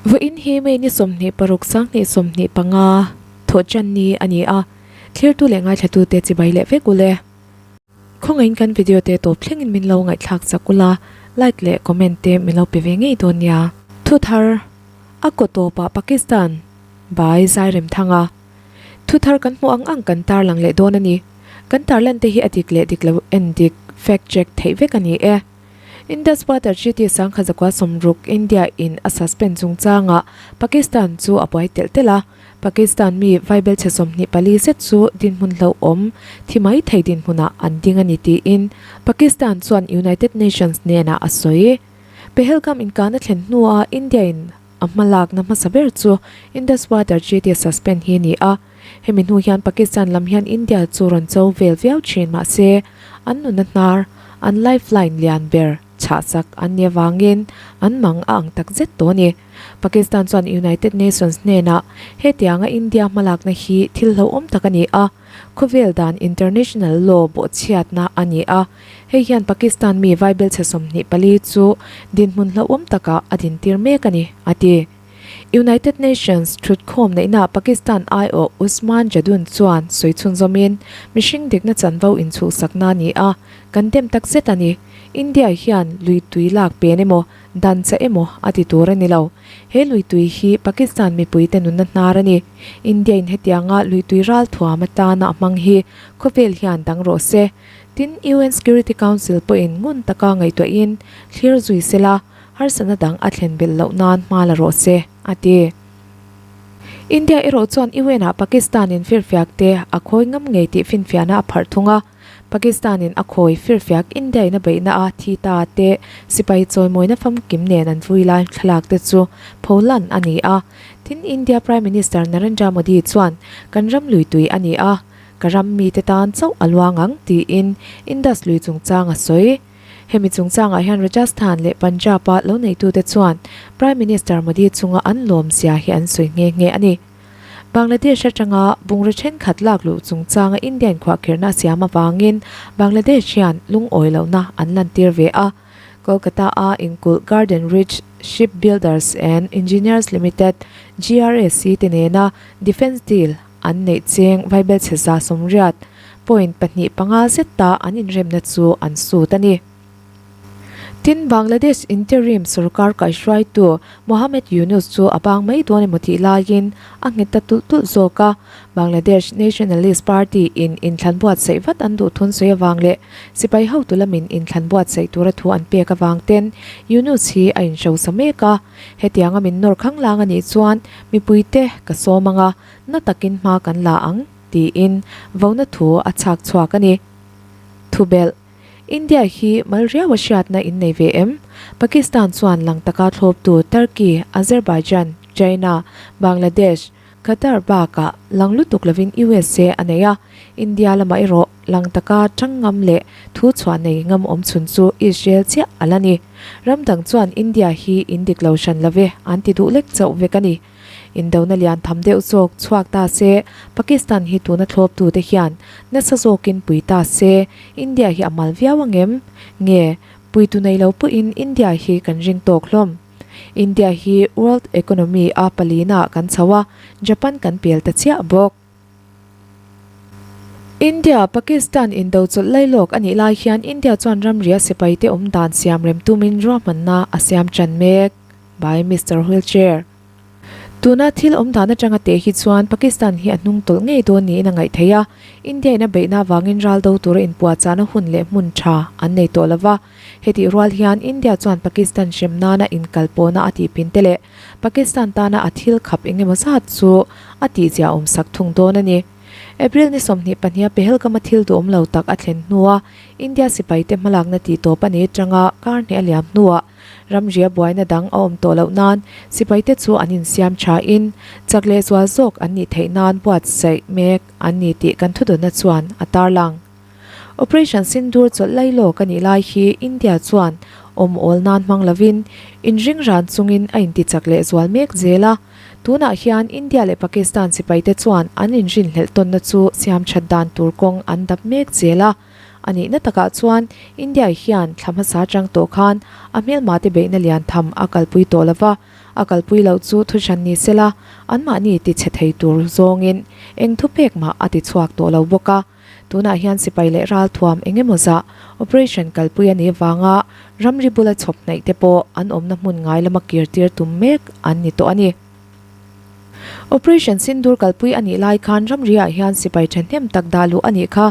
Vawiin hi May ni 26 2025 thawhchan ni a ni a, thlirtu leh ngaithlatute chibai leh vek ule. Khawngaihin kan video te tawp thlengin min lo ngaihthlak chak ula, like leh comment te min lo pe ve ngei dawn nia. Thuthar, A kaw tawpah Pakistan bai Zairemthanga Thuthar kan hmuh ang ang kan tarlang leh dawn a ni. Kan tarlan te hi a dik leh dik lo en dik, fact check, theih vek a ni e. Indus Water Treaty sangkhat zakua sawmruk India in a suspend chungchangah Pakistan chu a buai telh telh a. Pakistan mi vaibelchhe 24 zet chu dinhmun hlauhawm thi mai thei dinhmunah an ding a ni tiin Pakistan chuan United Nations hnenah a sawi. Pahalgam inkahna thlen hnuah India in A hmalakna hmasa ber chu Indus Water Treaty suspend hi a ni a, hemi hnu hian Pakistan lam hian India chu rawn cho vel viau thin mahse an nuna hnar, an lifeline lian ber chhahsak an nih avangin an mang a ang tak zet tawh a ni. Pakistan chuan United Nations hnenah hetianga India hmalakna hi thil hlauhawm tak a ni a, Khawvel dan international law bawhchhiatna a ni a, hei hian Pakistan mi vaibelchhe 24 chu dinhmun hlauhawm takah a dintir mek a ni, a ti. United Nations thutkhawm neihnaah Pakistan aiawh Usman Jadun chuan sawi chhunzawmin, Mihring dikna chanvo inchhuhsakna a ni a, kan dem tak zet a ni. India hian lui tui lak pen emaw, dan chah emaw a ti tur a ni lo. He lui tui hi Pakistan mipuite nunna hnar a ni. India in hetianga lui tui ral thuam atana a hmang hi khawvel hian dang rawh se. Tin, UN Security Council pawhin ngun taka ngaihtuahin thlir zui sela, harsatna dang a thlen belh loh nan hma la rawh se, a ti. India erawh chuan UN ah Pakistan in firfiak te a khawi ngam ngei tih finfiahna a pharh thung a. Pakistan in a khawi firfiak India in a beihna a thi ta te sipai chawimawina famkim nen an vui lai thlalak te chu pholan a ni a. Tin, India Prime Minister Narendra Modi chuan kan ram lui tui a ni a, ka ram mite tan chauh a luang ang tiin Indus lui chungchang a sawi. Hemi chungchangah hian Rajasthan leh Punjab-a lo neitute chuan Prime Minister Modi chunga an lawmzia hi an sawi nghe nghe a ni. Bangladesh atanga bungraw thenkhat lak luh chungchanga Indian khuahkhirhna a siam avangin Bangladesh hian lungawi lohna an lantir ve a. Kolkata-a inkulh Garden Reach Shipbuilders and Engineers Limited, GRSE, te nena defence deal an neih cheng vaibelchhe 80 point pahnih panga zeta an inremna chu an sut a ni. Tin, Bangladesh interim sorkar kaihruaitu Mohammed Yunus chu a bang mai dawn emaw tih laiin a nghet ta tulh tulh zawk a. Bangladesh Nationalist Party in inthlan buatsaih vat an duh thun sawi avang leh sipai hotu lamin inthlan buatsaih tura thu an pek avang ten Yunus hi a inhrosa mek a. Hetianga min nawr khanglang a nih chuan mipuite ka sawm ang a, na takin hma kan la ang, tiin vona thu a chhak chhuak a ni. Thubelh. India hi mal riau a hriatna in nei ve em? Pakistan chuan lang taka thlawptu Turkey, Azerbaijan, China, Bangladesh, Qatar bakah lang lutuk lovin USA a nei a, India lamah erawh lang taka tang ngam leh thu chhuah nei ngam awm chhun chu Israel chiah a la ni. Ram dang chuan India hi in dik lo hran love an ti duh lek chauh vek a ni. Indona lian tham deuh zawk chhuak ta se, Pakistan hi tuna thlawptute hian nasa zawkin pui ta se, India hi a mal viau ang em? Nge, puitu nei lo pawhin India hi kan ring tawk hlawm? India hi world economy a palina kan chho a, Japan kan pel ta chiah bawk. India, Pakistan indo chawlh lailawk a nih lai hian India chuan ramria sipaite awm dan siam rem tumin ruahmanna a siam tan mek. By Mister Wheelchair. Tuna thil awm dan atanga teh hi chuan Pakistan hi a hnung tawlh ngei dawn niin a ngaih theih a, India in a beihna avangin ral do tura inpuahchahna hun leh hmun tha an nei tawh lova. Hetih rual hian India chuan Pakistan hrem nana inkalpawhna a tihpin te leh Pakistan tana a thil khap eng emaw zat chu a tihzia awm sak thung dawn a ni. April ni 22 a Pahalgam-a thil duhawm lo tak a thlen hnua India sipaite hmalakna tihtawp a ni atanga kar hnih a liam hnuah Ramria buaina dang a awm tawh loh nan sipaite chu an insiam thain chak leh zual zawk an nih theih nan buatsaih mek an ni tih kan thudawnna chuan a tarlang. Operation Sindoor chawlh lailawk a nih lai hi India chuan awm awl nan hmang lovin inring ran chungin a intichak leh zual mek zel a. Tunah hian India leh Pakistan sipaite chuan an inrinhlelh tawnna chu siam that dan tur kawng an dap mek zel a. A nihna takah chuan India hian thla hmasa atang tawh khan a hmelmate beihna lian tham a kalpui tawh lo va, a kalpui loh chu thuhran ni sela anmahni tichhe thei tur zawngin eng thupek mah a tichhuak tawh lo bawk a. Tunah hian sipai leh ralthuam eng emaw zah operation kalpui a nih avanga ramri bula chhawp hnaih te pawh an awmna hmun ngai lama kir tir tum mek an ni tawh a ni. Operation Sindoor kalpui a nih lai khan ramri ah hian sipai thahnem tak dah luh a nih kha.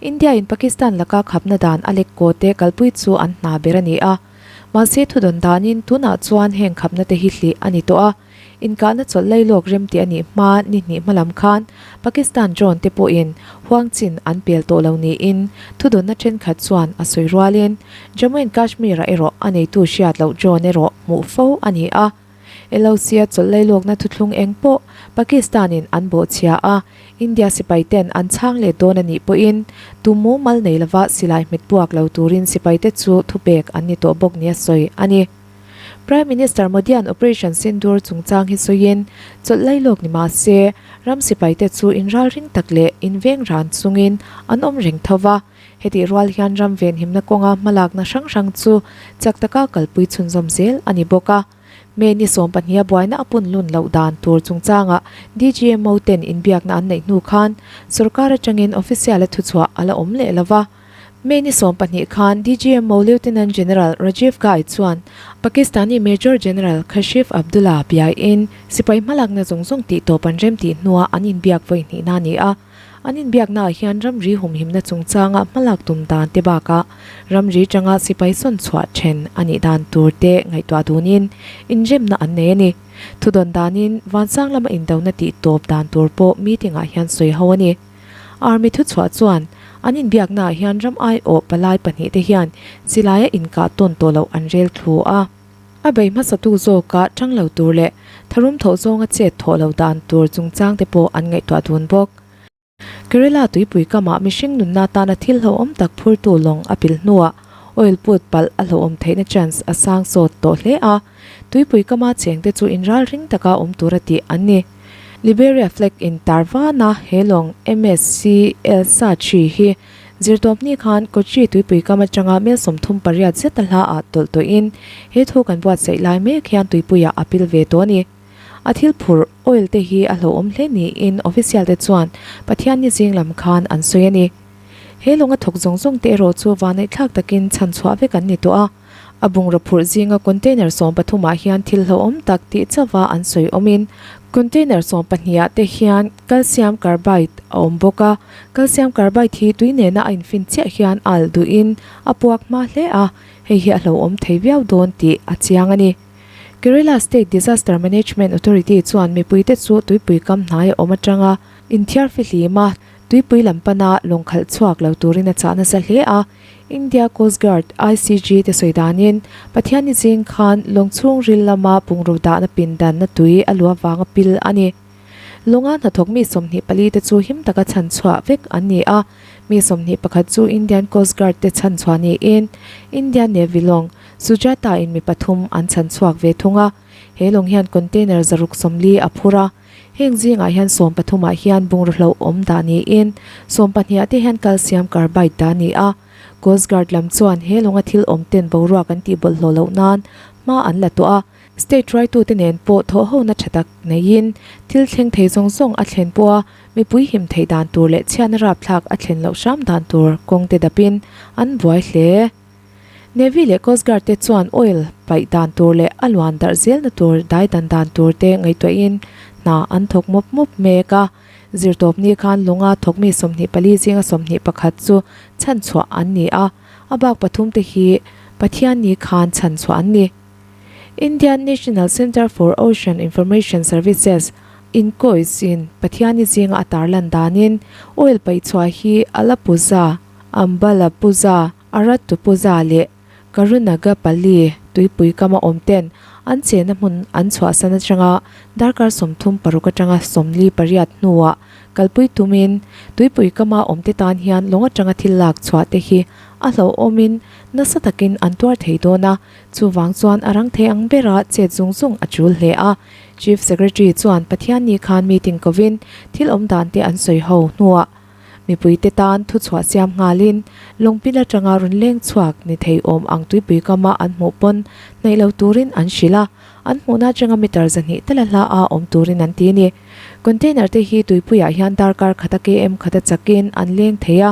India in Pakistan laka khapna dan a lek kaw te kalpui chu an hna ber a ni a. Mahse thudawn danin tunah chuan heng khapna te hi hlih a ni tawh a. Inkahna chawlh lailawk rem tih a nih hma ni hnih hma lam khan Pakistan drone te pawhin huang chin an pel tawh lo niin thudawnna thenkhat chuan a sawi rualin Jammu and Kashmir ah erawh a neitu hriat loh drone erawh hmuh fo a ni a. LOC-a chawlh lailawkna thuthlung eng pawh Pakistan-in an bawhchhia a, India sipai ten an chhang let dawn a nih pawhin tu mumal nei lova silai hmet puak lo turin sipaite chu thupek an ni tawh bawk nia sawi a ni. Prime Minister Modi-a'n Operation Sindoor chungchang hi sawiin chawlh lailawk ni mah se, ram sipaite chu inralring tak leh inveng ran chungin an awm reng tho va, hetih rual hian ram venhimna kawnga hmalakna hrang hrang chu chak taka kalpui chhunzawm zel a ni bawk a. May ni sawmpahniha buaina a pun lun loh dan tur chungchangah DGMO ten inbiakna an neih hnu khan sorkar atangin official-a thuchhuah a la awm leh lo va. May ni 12 khan DGMO Lieutenant General Rajiv Ghai chuan Pakistani Major General Kashif Abdullah biain sipai hmalakna zawng zawng tih tawp an rem tih hnuah an inbiak vawi hnihna a ni a. An inbiaknaah hian ramri humhimna chungchanga hmalak tum dan te bakah ramri tanga sipai sawn chhuah then a nih dan tur te ngaihtuah dunin inremna an nei a ni. Thudawn danin vansang lama indona tih tawp dan tur pawh meeting-ah hian sawi ho a ni. Army thuchhuah chuan an inbiaknaah hian ram aiawh palai pahnihte hian silaia inkah tawn tawh loh an rel thlu a. A bei hmasatu zawka tang lo tur leh tharum thawh zawnga chet thawh lo dan tur chungchangte pawh an ngaihtuah dun bawk. Kerala tuipui kamah mihring nunna tana thil hlauhawm tak phurtu lawng a pil hnuah oil put palh a hlauhawm theihna chance a sang sawt tawh hle a, tuipui kama chengte chu inralring taka awm tura tih an ni. Liberia flag in tar vana he lawng MSC Elsa Tree hi zirtawpni khan Kochi tuipui kam atanga mel 38 zet a hla ah tawlh tawhin he thu kan buatsaih lai mek hian tuipuiah a pil ve tawh a ni. A thil phurh, oil, te hi a hlauhawm hle niin official te chuan Pathianni zing lam khan an sawi a ni. He lawng a thawk zawng zawng te erawh chu vanaihthlak takin chhanchhuah vek an ni tawh a. A bungraw phurh zinga container 13 ah hian thil hlauhawm tak tih chauha an sawi awmin container 12 ah te hian calcium carbide a awm bawk a. Calcium carbide hi tui nena a infin chiah hian a alh duhin a puak hma hle a, hei hi a hlauhawm thei viau dawn tih a chiang a ni. Kerala State Disaster Management Authority chuan mipuite chu tuipui kam hnai a awm atanga inthiar fihlim a, tuipui lam pana lawng khalh chhuak lo turin a chah nasa hle a. India Coast Guard, ICG, te sawi danin, Pathianni zing khan lawng chhungril lama bungraw dahna pindanna tui a luah vanga pil a ni. Lawnga hnathawk mi 24 te chu him taka chhanchhuah vek an ni a, mi 21 chu Indian Coast Guard te chhanchhuah niin Indian Navy lawng Sujata in mi pathum an chhanchhuak ve thung a. He lawng hian container 640 a phur a. Heng zingah hian 13 ah hian bungraw hlauhawm dah niin 12 ah te hian calcium carbide dah a ni a. Coast Guard lam chuan he lawnga thil awm ten boruak an tih bawlhhlawh loh nan hma an la tawh a. State hruaitute nen pawh thawhhona tha tak neiin thil thleng thei zawng zawng a thlen pawha mipui him theih dan tur leh chhiatna rapthlak a thlen loh hram dan tur kawng te dapin an buai hle. Navy leh Coast Guard te chuan oil paih dan tur leh a luan darh zelna tur dai dan dan tur te ngaihtuahin hna an thawk mawp mawp mek a. Zirtawpni khan lawnga thawk mi 24 zinga 21 chu chhanchhuah an ni a, a bak pathum te hi Pathianni khan chhanchhuah an ni. Indian National Centre for Ocean Information Services, INCOIS, in Pathianni zinga a tarlan danin oil paihchhuah hi Alappuzha, Ambalappuzha, Arattupuzha leh Karunagapalli tuipui kama awm ten an chenna hmun an chhuahsan atanga darkar 36 atanga 48 hnuah kalpui tumin tuipui kama awmte tan hian lawng atanga thil lak chhuah te hi a hlauhawmin nasa takin an tuar thei dawn a, chuvang chuan a rang thei ang bera chet zung zung a tul hle a. Chief Secretary chuan Pathianni khan meeting kovin thil awm dan te an sawi ho hnuah. Mipuite tan thuchhuah siam nghalin lawngpil atanga rawn leng chhuak ni thei awm ang tuipui kama an hmuh pawn hnaih lo turin an hrilh a, an hmuhna atanga meter 200 tala hla a awm turin an ti a ni. Container te hi tuipuiah hian darkar khata km khata chakin an leng thei a,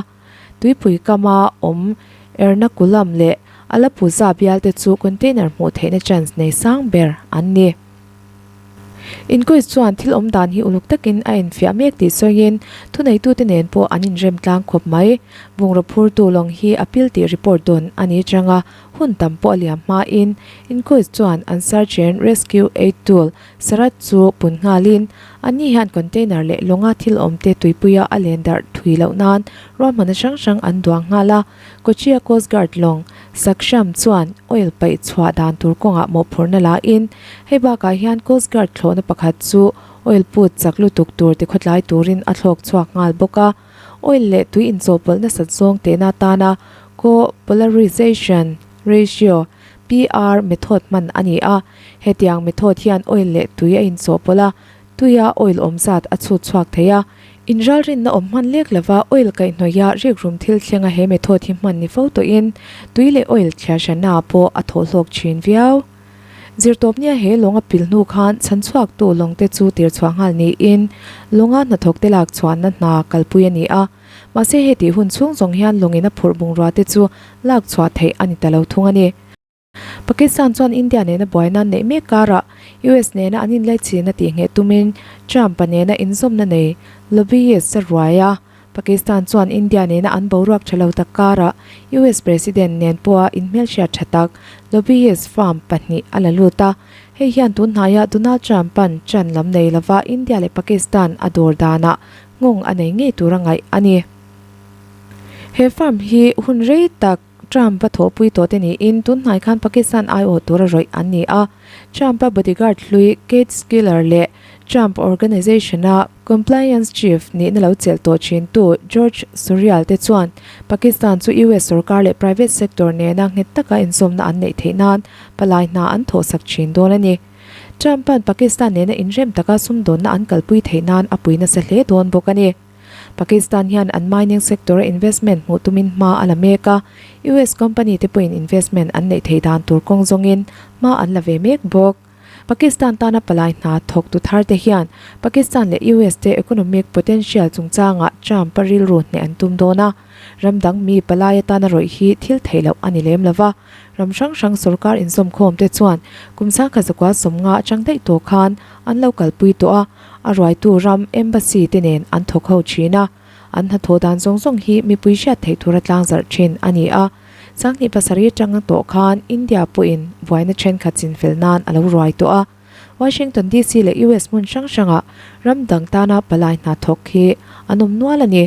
tuipui kama awm Ernakulam leh Alappuzha bial te chu container hmuh theihna chance nei sang ber an ni. Inquest chuan thil awm dan hi uluk takin a enfiah mek tih sawiin thuneitute nen pawh an inrem tlang khawp mai. Bungraw phurtu lawng hi a pil tih report dawn a ni changa hun tam pawh a liam hmain inquest chuan an search and rescue aid tool Sarat chu pun nghalin anni hian container leh lawnga thil awmte tuipuia a len darh thui loh nan ruahmanna hrang hrang an duang nghal a. Kochi-a Coast Guard lawng Saksham chuan oil paih chhuah dan tur kawngah mawhphurhna la in, hei bakah hian Coast Guard thlawhna pakhat chu oil put chak lutuk tur tikhawtlai turin a thlawk chhuak nghal bawk a. Oil leh tui inchawhpawlh nasat zawng tehna atana Co-polarization Ratio, PR, method hman a ni a. Hetiang method hian oil leh tui a inchawhpawlh a, Tuia oil awm zat a chhut chhuak thei a, inralrinna awm hman lek lova oil kaihhnawih a rikrum thil thlenga he method hi hman ni fo tawhin tui leh oil thliarhranna ah pawh a thawh hlawk thin viau. Zirtawpnia he lawng a pil hnu khan chhanchhuaktu lawngte chu tirchhuah nghal niin lawnga hnathawkte lak chhuahna hna kalpui a ni a, mahse hetih hun chhung zawng hian lawngin a phurh bungrua te chu lak chhuah theih a ni ta lo thung a ni. Pakistan chuan India nena buaina an neih mek karah US nena an inlaichin a tihngheh tumin Trump-a nena inzawmna nei lobbyist a ruai a. Pakistan chuan India nena an boruak tha lo tak karah US President nen pawha inhmelhriat tha tak lobbyist firm pahnih a la lut a. Hei hian tun hnaiah Donald Trump-a'n ṭan lam nei lova India leh Pakistan a dawr danah nghawng a nei ngei tura ngaih a ni. He firm hi hun rei tak Trump-a thawhpui tawh te niin tun hnai khan Pakistan aiawh tura rawih an ni a. Trump-a bodyguard hlui Keith Skiller leh Trump Organization-a compliance chief nihna lo chelh tawh thintu George Suriel te chuan Pakistan chu US sorkar leh private sector nena nghet taka inzawmna an neih theih nan palai hna an thawhsak thin dawn a ni. Trump-a'n Pakistan nena inrem taka sumdawnna an kalpui theih nan a pui nasa hle dawn bawk a ni. Pakistan hian an mining sector-a investment hmuh tumin hma a la mek a, US company te pawhin investment an neih theih dan tur kawng zawngin hma an la ve mek bawk. Pakistan tana palai hna thawktu thar te hian Pakistan leh US te economic potential chungchangah Trump-a rilru hneh an tum dawn a, ram dang mi palai atana rawih hi thil theih loh a ni lem lo va. Ram hrang hrang sorkar inzawmkhawm te chuan kum sangkhat zakua sawmnga atang daih tawh khan an lo kalpui tawh a, a ruaitu ram embassy te nen an thawk ho thin a, an hnathawh dan zawng zawng hi mipui hriat theih tura tlangzarh thin a ni a. Sanghnih pasarih atanga tawh khan India pawhin buaina thenkhat chinfel nan a lo ruai tawh a, Washington DC leh US hmun hrang hrangah ram dang tana palai hna thawk hi an awm nual a ni.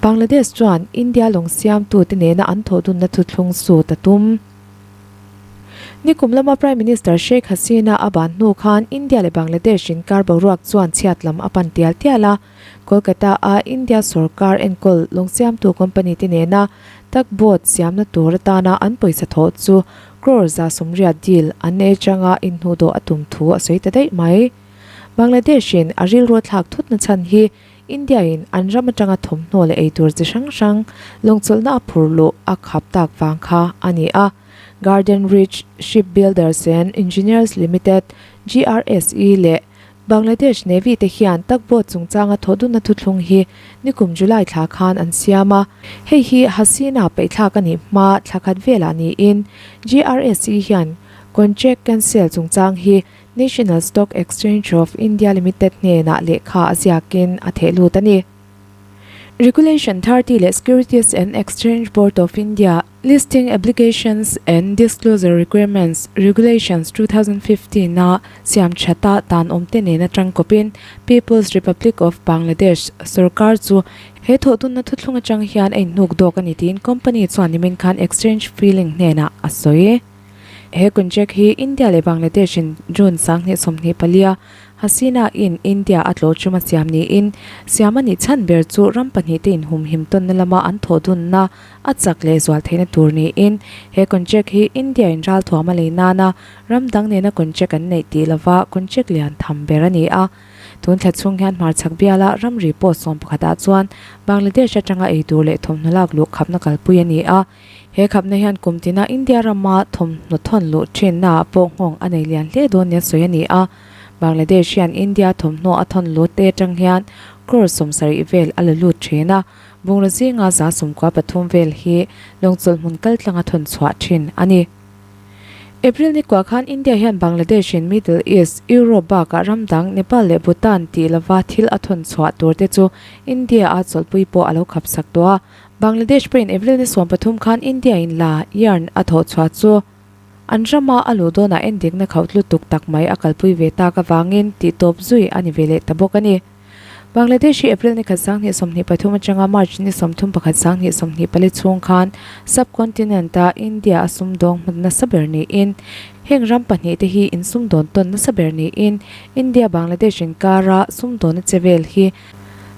Bangladesh chuan India lawng siamtute nena an thawhdunna thuthlung sut a tum. Nikum lama Prime Minister Sheikh Hasina a ban hnu khan India leh Bangladesh inkar boruak chuan chhiat lam a pan tial tial a. Kolkata-a India sorkar enkawl lawng siamtu company te nena tugboat siamna tur atana an pawisa thawh chu crore 180 deal an nei atanga inhnuhdawh a tum thu a sawi ta daih mai. Bangladesh-in a rilru a thlak thutna chhan hi India-in an ram atanga thawmhnaw leh eitur chi hrang hrang lawngchawlhna a phur luh a khap tak vang kha a ni a. Garden Reach Shipbuilders and Engineers Limited, GRSE, leh Bangladesh Navy te hian tugboat chungchanga thawhdunna thuthlung hi nikum July thla khan an siam a. Hei hi Hasina peihthlak a nih hma thla khat velah niin GRSE hian contract cancel chungchang hi National Stock Exchange of India Limited hnenah lehkha a ziakin a theh lut a ni. Regulation 30 leh Securities and Exchange Board of India, Listing Obligations and Disclosure Requirements, Regulations 2015 a siam thata dan awmte nena tangkawpin People's Republic of Bangladesh sorkar chu he thawhtunna thuthlung atang hian a inhnuk dawk a ni tiin company chuan nimin khan exchange filing hnenah a sawi. He contract hi India leh Bangladesh in June 2024 a Hasina in India a tlawh ṭum a siam niin siam a nih chhan ber chu ram pahnih te inhumhim tawnna lama an thawh dunna a chak leh zual theihna tur niin he contract hi India in ralthuam a lei nana ram dang nena contract an neih tih lova contract lian tham ber a ni a. Tun thla chhung hian hmarchhak biala ramri pawh 11 ah chuan Bangladesh atanga eitur leh thawmhnaw lak luh khapna kalpui a ni a. He khapna hian kum tina India rama thawmhnaw thawn luh thinna ah pawh nghawng a nei lian hle dawn nia sawi a ni a. Bangladesh hian India thawmhnaw a thawn lut te atang hian crore 70 vel a la lut thin a. Bungraw zinga 93 vel hi lawngchawlh hmun kaltlanga thawn chhuah thin a ni. April ni kuah khan India hian Bangladesh in Middle East, Europe bakah ram dang Nepal leh Bhutan tih lova thil a thawn chhuah tur te chu India a chawlhpui pawh a lo khap sak tawh a. Bangladesh pawhin April ni 13 khan India in la, yarn, a thawh chhuah chu an rama a luh dawnah endikna khauh lutuk tak mai a kalpui ve tak avangin tihtawp zui a ni ve leh ta bawk a ni. Bangladesh hi April ni khat 2023 atanga March ni 31 2024 chhung khan subcontinent-a India a sumdawng hmun nasa ber niin heng ram pahnih te hi insumdawn tawn nasa ber niin India-Bangladesh inkara sumdawnna che vel hi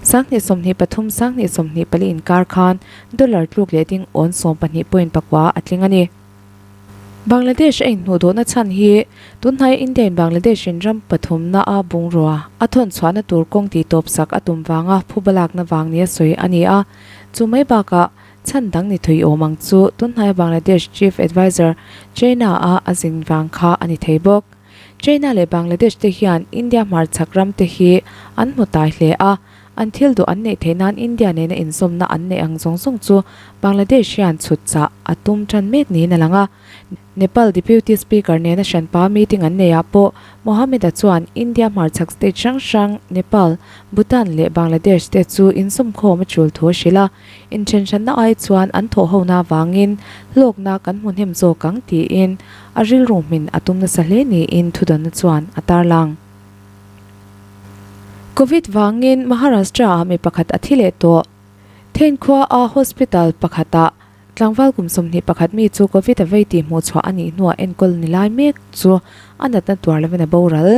2023 2024 inkar khan dollar tluk leh ding awn 12.9 a tling a ni. Bangladesh a inhnuh duhna chhan hi tunhnaia India in Bangladesh in ram pathumna a bungrua a thawn chhuahna tur kawng tih tawp sak a tum vanga phuba lakna vang nia sawi a ni a. Chu mai bakah chhan dang ni thui awm ang chu tunhnaia Bangladesh Chief Adviser China a a zin vang kha a ni thei bawk. China leh Bangladesh te hian India hmarchhak ram te hi an hmu tai hle a. An thil duh an neih theih nan India nena inzawmna an neih ang zawng zawng chu Bangladesh hian chhut chah a tum tan mek niin a lang a. Nepal Deputy Speaker nena hranpa meeting an neihah pawh Mohammed-a chuan India hmarchhak state hrang hrang Nepal, Bhutan leh Bangladesh te chu inzawmkhawm a tul thu a hrilh a. Inthenhranna ai chuan an thawhhona avangin hlawkna kan hmu hnem zawk ang tiin a rilru hmin a tum nasa hle niin thudawnna chuan a tarlang. Covid vangin Maharashtra-ah mi pakhat a thi leh tawh. Thane khua-a hospital pakhatah tlangval kum 21 mi chu Covid a vei tih hmuh chhuah a nih hnuah enkawl ni lai mek chu a natna tuar lovin a boral.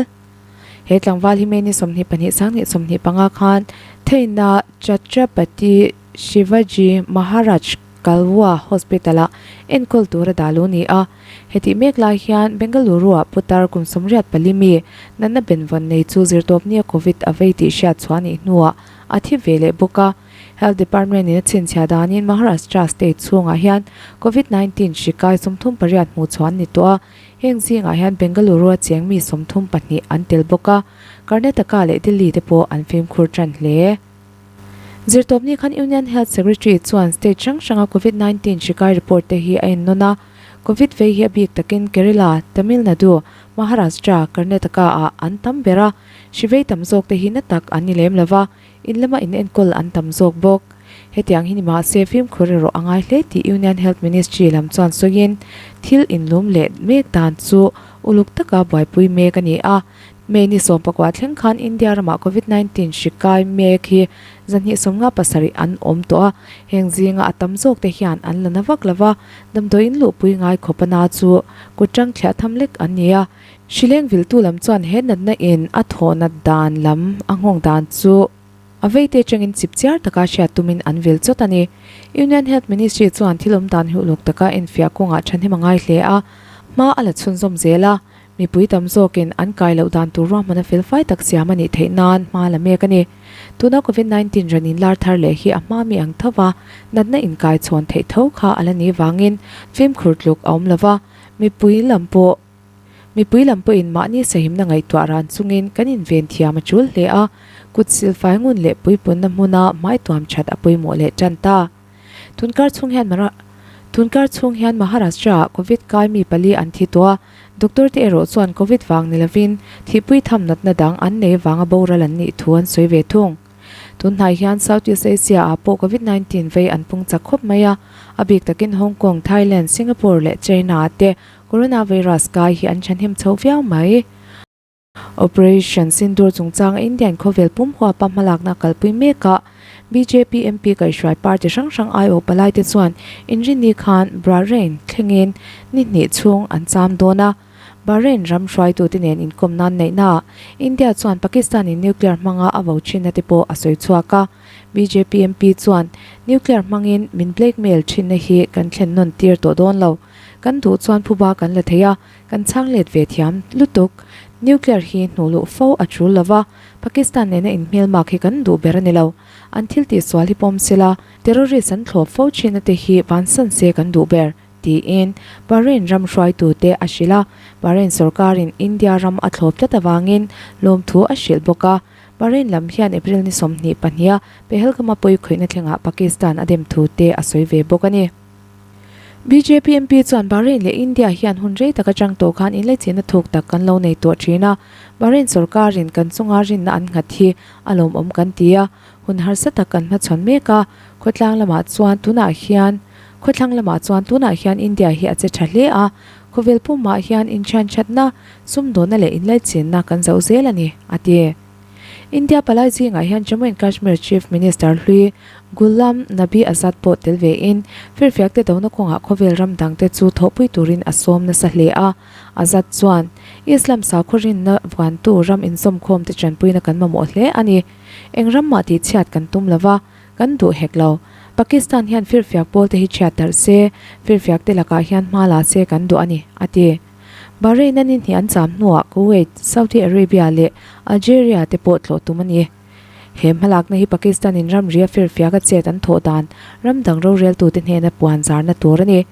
He tlangval hi May ni 22 2025 khan Thane-a Chhatrapati Shivaji Maharaj Kalwa Hospital-ah enkawl tur a dah lo ni a. Hetih mek lai hian Bengaluru-ah putar kum 84 mi natna benvawn nei chu zirtawpnia Covid a vei tih hriat chhuah a nih hnuah a thi ve leh bawk a. Health Department in a chhinchhiah danin Maharashtra state chhungah hian Covid 19 hri kai 38 hmuh chhuah an ni tawh a. Heng zingah hian Bengaluru-a cheng mi 32 an tel bawk a. Karnataka leh Delhi te pawh an fimkhur tan hle. Zirtawpni khan Union Health Secretary chuan state hrang hranga Covid 19 hri kai report te hi a ennawn a. Covid vei hi a bik takin Kerala, Tamil Nadu, Maharashtra, Karnataka ah an tam ber a, hri vei tam zawk te hi na tak an ni lem lova, in lama in enkawl an tam zawk bawk. Hetiang hi ni mahse fimkhur erawh a ngai hle tih Union Health Ministry lam chuan sawiin thil inlum leh mek dan chu uluk taka buaipui mek a ni a. May ni 19 thleng khan India ramah Covid 19 hri kai mek hi 257 an awm tawh a, heng zinga a tam zawk te hian an la na vak lova, damdawiin luhpui ngai khawp a na chu kut tang thliah tham lek an ni a. Hrileng viltu lam chuan he natna in a thawh nat dan lam a nghawng dan chu a veite atangin chip chiar taka hriat tumin an vil chawt a ni. Union Health Ministry chuan thil awm dan hi uluk taka enfiah kawngah thahnem a ngai hle a, hma a la chhunzawm zel a. Mipui tam zawkin an kai loh dan tur ruahmana felfai tak siam a nih theih nan hma la mek a ni. Tuna Covid 19 rawn inlar thar leh hi a hma mi ang tho va, natna inkai chhawn theih tho kha a la nih vangin fimkhur tluk a awm lo va, mipui lam pawh mipui lam pawhin mahni sahimna ngaihtuah ran chungin kan inven thiam a tul hle a, kut silfai ngun leh puipunna hmuna hmaituam that a pawimawh leh tan ta. Tunkar chhung hian Tunkar chhung hian Maharashtra-ah Covid kai mi pali an thi tawh a, doctor te erawh chuan Covid vang ni lovin thihpui tham natna dang an nei vanga boral an nih thu an sawi ve thung. Tunhnai hian Southeast Asia-ah pawh Covid 19 vei an pung chak khawp mai a, a bik takin Hong Kong, Thailand, Singapore leh China-ah te coronavirus kai hi an thahnem chho viau mai. Operation Sindoor chungchanga Indian khawvel pum huapa hmalakna kalpui mekah bjp MP kaihhruai party hrang hrang aiawh palaite chuan inrinni khan Bahrain thlengin ni hnih chhung an cham dawn a. Bahrain ram hruaitute nen inkawm nan neihnaah India chuan Pakistan-in nuclear hmanga a vo thinna te pawh a sawi chhuak a. Bjp MP chuan nuclear hmangin min blackmail thinna hi kan thlen nawn tir tawh dawn lo. Kan duh chuan phuba kan la thei a. Kan chhang let ve thiam lutuk. Nuclear hi hnuh luh fo a tul lova, Pakistan nena inhmelmak hi kan duh ber a ni lo. An thil tihsual hi pawm sela, terrorist an thlawp fo thin ate hi vansan se kan duh ber, tiin Bahrain ram hruaitute a hrilh a. Bahrain sorkarin India ram a thlawp tlat avangin lawmthu a hrilh bawk a. Bahrain lam hian April ni 22 a Pahalgam-a pawikhawihna thlengah Pakistan a dem thu te a sawi ve bawk a ni. Bjp MP chuan Bahrain leh India hian hun rei tak atang tawh khan inlaichinna thuk tak kan lo nei tawh thin a, Bahrain sorkarin kan chunga rinna an nghat hi a lawmawm kan ti a, hun harsa tak kan hmachhawn mek a, khawtlang lamah chuan tunah hian khawthlang lamah chuan tunah hian India hi a che tha hle a, khawvel pumah hian inthianthatna, sumdawnna leh inlaichinna kan zoh zel a ni, a ti. India palai zingah hian Jammu and Kashmir Chief Minister hlui Ghulam Nabi Azad pawh tel vein firfiak te dona kawngah khawvel ram dangte chu thawhpui turin a sawm nasa hle a. Azad chuan, Islam sakhaw rinna vuantu ram inzawmkhawm te tanpuina kan mamawh hle a ni. Eng ram mah tihchhiat kan tum lova, kan duh hek lo. Pakistan hian firfiak pawl te hi chhiat darh se, firfiak te lakah hian hma la se kan duh a ni, a ti. Bahrain a ni hnih an cham hnuah Kuwait, Saudi Arabia leh Algeria te pawh tlawh tum a ni. He hmalakna hi Pakistan in ramri a firfiak a chet an thawh dan ram dang roreltute hnena puan zarna tur a ni.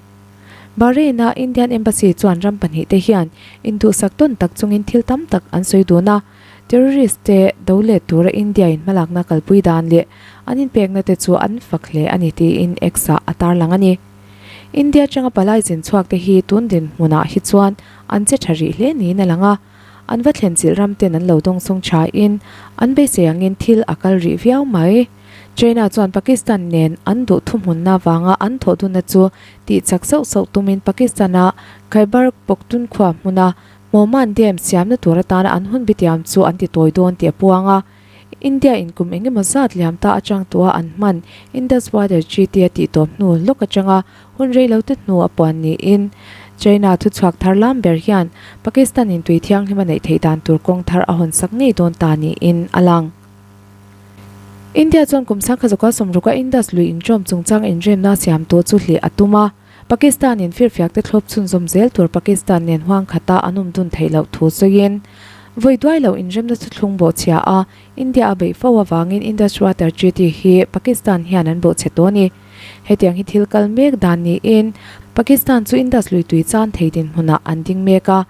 Bahrain a Indian Embassy chuan ram pahnihte hian induhsak tawn tak chungin thil tam tak an sawi dun a, terrorist te do let tura India in hmalakna kalpui dan leh an inpekna te chu an fak hle a ni tiin X-ah a tarlang a ni. India atanga palai zin chhuak te hi tun dinhmunah hi chuan an che tha rih hle niin a lang a, an va thlen chilh ram ten an lo dawngsawng tha in an beisei angin thil a kal rih viau mai. China chuan Pakistan nen an duh thuhmunna vanga an thawh dunna chu tih chak sauh sauh tumin Pakistan-a Khyber Pakhtunkhwa hmuna Mohmand Dam siamna tur atana an hun bitiam chu an ti tawi dawn tih a puang a. India in kum eng emaw zat liam ta atang tawha an hman Indus Water Treaty a tih tawp hnu lawk atanga hun rei lo te hnu a puan niin China thuchhuak thar lam ber hian Pakistan in tui thianghlim a neih theih dan tur kawng thar a hawn sak ngei dawn ta niin a lang. India chuan kum sangkhat zawka sawmruka Indus lui inṭawm chungchang inremna siam tawh chu hleh a tum a. Pakistan in firfiak te thlawp chhunzawm zel tur Pakistan nen huang khata an awm dun theih loh thu sawiin, vawi duai lo inremna thuthlung bawhchhia a India a beih fo avangin Indus Water Treaty hi Pakistan hian an bawhchhe tawh a ni. Hetiang hi thil kal mek dan niin Pakistan chu Indus lui tui chan thei dinhmunah an ding mek a.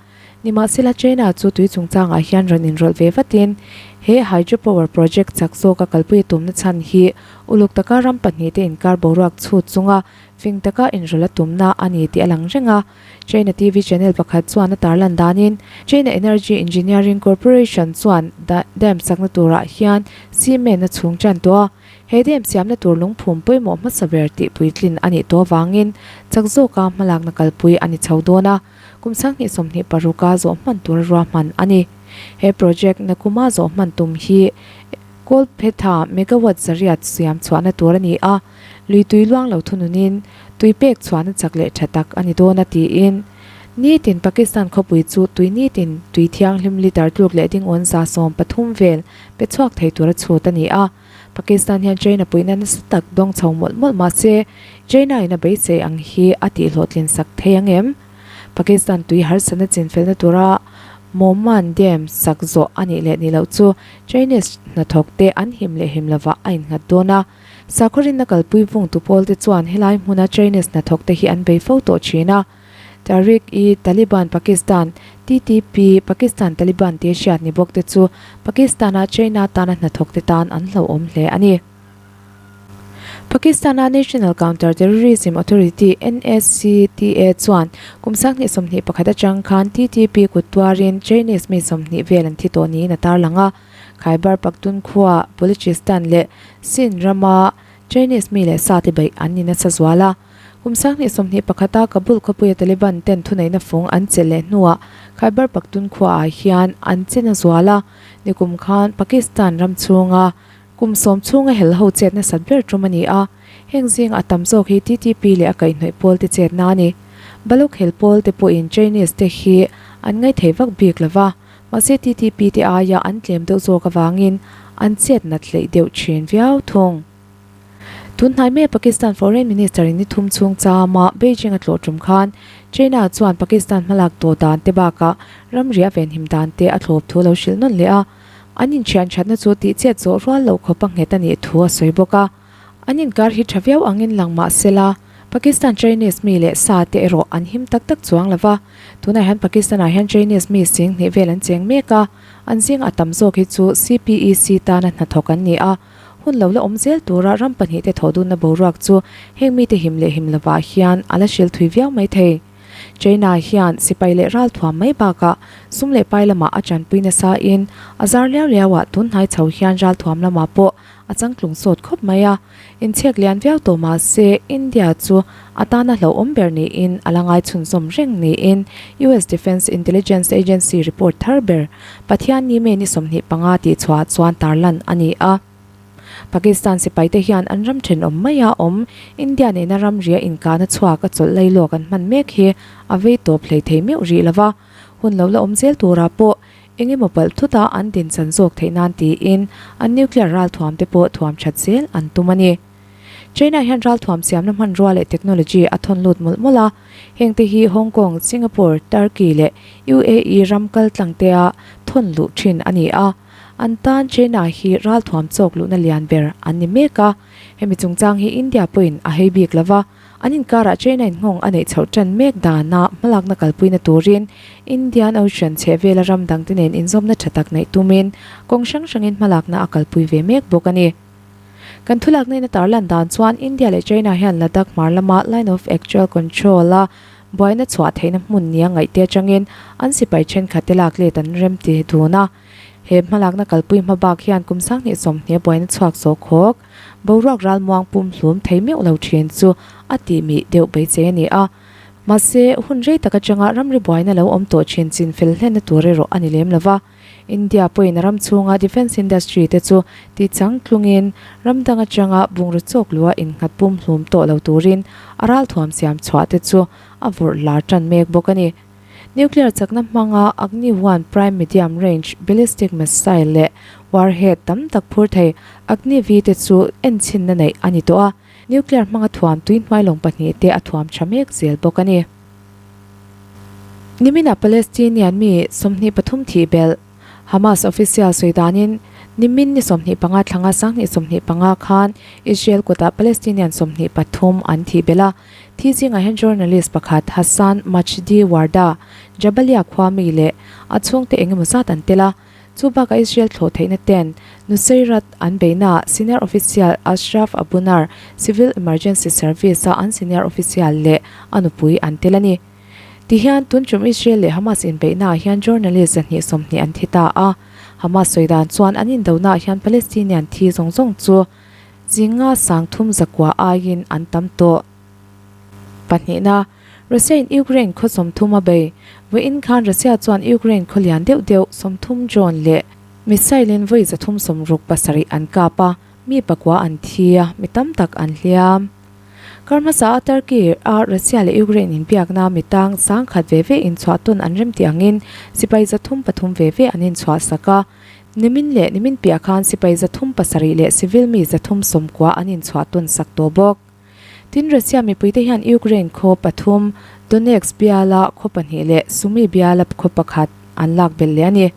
Nimahsela China chu tui chungchangah hian rawn inrawlh ve vatin he hydropower project chak zawka kalpui a tumna chhan hi uluk taka ram pahnihte inkar boruak chhut chunga Fing taka inrawlh a tumna a ni tih a lang reng a. China TV channel pakhat chuan a tarlan danin China Energy Engineering Corporation chuan dam sakna turah hian cement a chhung tan tawh a. He dam siamna tur lungphum pawimawh hmasa ber tih puitlin a nih tawh avangin chak zawka hmalakna kalpui a ni chho dawn a. Kum 2026 a zawh hman tura ruahman a ni. He project nakuma zawh hman tum hi Kawlphetha megawatt zariat siam chhuahna tur a ni a. Lui tui luang lo thununin tui pek chhuahna chak leh tha tak a ni dawn a tiin nitin Pakistan khawpui chu tui nitin tui thianghlim litre tluk leh dingawn 13 vel pe chhuak thei tura chhut a ni a. Pakistan hian China puihna nasa tak dawng chho mawlh mawlh mah se China in a beisei ang hi a tihhlawhtlin sak thei ang em? Pakistan tui harsatna chinfelna tura Mohmand Dam sak zawh a nih leh nih loh chu Chinese hnathawk te an him leh him lovah a innghat dawn a. Sakhaw rinna kalpui vungtu pawlte chuan helai hmuna Chinese hnathawkte hi an bei fo tawh thin a. Tehreek-i-Taliban Pakistan, TTP, Pakistan Taliban tia hriat ni bawk te chu Pakistan-a China tana hnathawkte tan an hlauhawm hle a ni. Pakistan-a National Counter Terrorism Authority, NACTA, chuan kum 2021 atang khan TTP kut tuarin Chinese mi 20 vel an thi tawh niin a tarlang a. Khyber Pakhtunkhwa, Balochistan leh Sindh rama Chinese mi leh sa te beih an ni nasa zual a. Kum 2021 a Kabul khawpuia Taliban ten thuneihna fung an chelh leh hnuah Khyber Pakhtunkhwa ah hian an che na zual a. Nikum khan Pakistan ram chhunga kum sawm chhunga hel ho chet nasat ber tum a ni a. Heng zinga a tam zawk hi TTP leh a kaihhnawih pawl te chetna a ni. Baloch hel pawl te pawhin Chinese te hi an ngaithei vak bik lova. Mahse TTP te aia an tlem deuh zawk avangin an chet nat hleih deuh thin viau thung. Tun hnai mai Pakistan Foreign Minister in ni thum chhung chama Beijing a tlawh tum khan China chuan Pakistan hmalak tawh dan te bakah ramri a venhim dan te a thlawp thu lo hrilh nawn leh a, an inthian thatna chu tihchhiat zawh rual loh khawp a nghet a nih thu a sawi bawk a. An inkar hi tha viau angin lang mah sela, Pakistan Chinese mi leh sa te erawh an him tak tak chuang lo va. Tunah hian Pakistan-ah hian Chinese mi sing hnih vel an cheng mek a, an zinga a tam zawk hi chu CPEC tana hnathawk an ni a. Hun lo la awm zel tura ram pahnihte thawh dunna boruak chu heng mite him leh him lovah hian a la hril thui viau mai thei. China hian sipai leh ralthuam mai bakah sum leh pai lamah a tanpui nasain a zar liau liauah tun hnai chho hian ralthuam lamah pawh a changtlung sawt khawp mai a, inchhek lian viau tawh mah se India chu a tana hlauhawm ber niin a la ngai chhunzawm reng niin US Defence Intelligence Agency report thar ber Pathianni May ni 25 tih chhuah chuan tarlan a ni a. Pakistan sipaite hian an ram thenawm maia awm India nena ramria inkahna chhuak a chawlh lailawk an hman mek hi a vei tawp hlei thei meuh rih lo va, hun lo la awm zel turah pawh Eng emaw palh thuta an dinchan zawk theih nan tiin an nuclear ralthuam te pawh thuam that zel an tum a ni. China hian ralthuam siamna hmanrua leh technology a thawn lut mawlh mawlh a, heng te hi Hong Kong, Singapore, Turkey leh UAE ram kal tlang tea thawn luh thin a ni a. An tan China hi ralthuam chawk luhna lian ber an ni mek a, hemi chungchang hi India pawhin a hei bik lo va. An inkarah China in nghawng a neih chhoh tan mek dana hmalakna kalpuina turin Indian Ocean chhehvela ram dangte nen inzawmna tha tak neih tumin kawng hrang hrangin hmalakna a kalpui ve mek bawk a ni. Kan thulakna in a tarlan dan chuan India leh China hian Ladakh hmar lama Line of Actual Control a buaina chhuah theihna hmun nia ngaihte atangin an sipai thenkhatte lak let an remti dun a. He hmalakna kalpui hma bak hian kum 2020 buaina chhuak zawk khawk Boruak ralmuang pumhlum thei meuh lo thin chu a tihmih deuh beisei a ni a. Mahse, hun rei tak atanga ramri buaina lo awm tawh thin chin fel hlenna tur erawh a ni lem lo va. India pawhin a ram chhunga defence industry te chu ti changtlungin ram dang atanga bungraw chawk lua innghat pumhlum tawh lo turin a ralthuam siam chhuah te chu a vawrh lar tan mek bawk a ni. Nuclear chakna hmanga Agni One Prime Medium Range Ballistic Missile leh warhead tam tak phur thei Agni V te chu enchhinna neih a ni tawh a, nuclear hmanga thuam tui hnuai lawng pahnihte a thuam tha mek zel bawk a ni. Niminah Palestinian mi 23 thih belh Hamas official sawi danin nimin ni 25 thlanga 2025 khan Israel kutah Palestinian 23 an thih belh a, Thi zingah hian journalist pakhat Hassan Majdi Warda, Jabalia khua mi leh a chhungte eng emaw zat an tel a. Chu bakah Israel thlawh theihna ten Nuseirat an beihnaah senior official Ashraf Abu Nar, Civil Emergency Service-a an senior official leh a nupui an tel a ni. Tihian tun tum Israel leh Hamas inbeihnaah hian journalist 120 an thi ta a. Hamas sawi dan chuan an indonaah hian Palestinian thi zawng zawng chu Zinga 3900 aiin an tam tawh. Pahnihna, Russia-in Ukraine khaw 30 a bei. Vawiin khan Russia chuan Ukraine khaw lian deuh deuh 30 drone leh missile-in vawi 367 an kap a, mi pakua an thi a, mi tam tak an hliam. Kar hmasa a Turkey a Russia leh Ukraine inbiakna mi tang 10,000 ve ve inchhuah tawn an remti angin sipai 303 ve ve an inchhuah sak a. Nimin leh nimin piah khan sipai 307 leh civil mi 390 an inchhuah tawn sak tawh bawk. Tin, Russia mipuite hian Ukraine khaw pathum, Donetsk biala khaw pahnih leh Sumy biala khaw pakhat an lak belh leh a ni.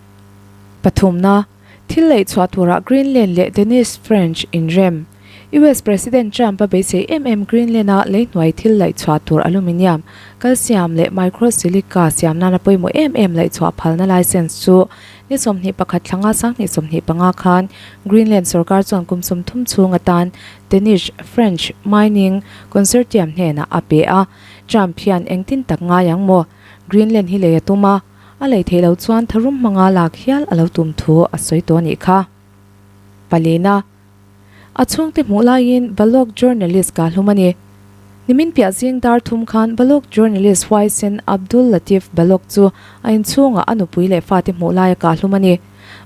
Pathumna, thil lei chhuah turah Greenland leh Danish French inrem. US President Trump a beisei em em Greenland-a leihnuai thil laihchhuah tur aluminium, calcium leh microsilica siam nana pawimawh em em laihchhuah phalna license chu ni 21 thlanga 2025 khan Greenland sorkar chuan kum 30 chhung atan Danish French Mining Consortium hnenah a pe a. Trump hian engtin tak ngai ang maw? Greenland hi lei a tum a, a lei theih loh chuan tharum hmanga lak hial a lo tum thu a sawi tawh a nih kha. Palina. A chhungte hmuh laiin Baloch journalist ka hlum a ni. Nimin piah zing dar thum khan Baloch journalist huaisen Abdul Latif Baloch chu a inchhungah a nupui leh fate hmuh laia kah hlum a ni.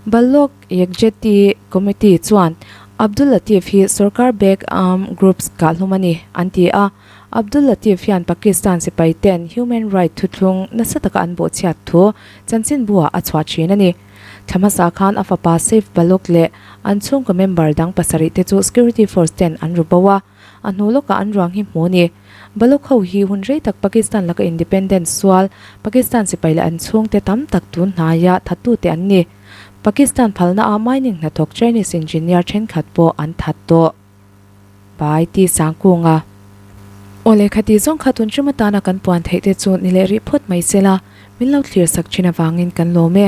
Baloch Yakjehti Committee chuan Abdul Latif hi sorkar backed armed groups kah hlum a ni an ti a. Abdul Latif hian Pakistan sipai ten human right thuthlung nasa taka an bawhchhiat thu chanchinbu-ah a chhuah thin a ni. Thla hmasa khan a fapa Saif Baloch leh an chhungkaw member dang pasarih te chu security force ten an ru bo a. A hnu lawkah an ruang hi hmu a ni. Baloch ho hi hun rei tak Pakistan laka independent sual, Pakistan sipai leh an chhungte tam tak tun hnaia thattute an ni. Pakistan phalna ah mining hnathawk Chinese engineer thenkhat pawh an that tawh. Bai ti Sangkunga. Aw lehkha tih zawng kha tun ṭum atana kan puan theih te chu ni leh rih phawt mai se la, min lo thlir sak ṭhin avangin kan lawm e.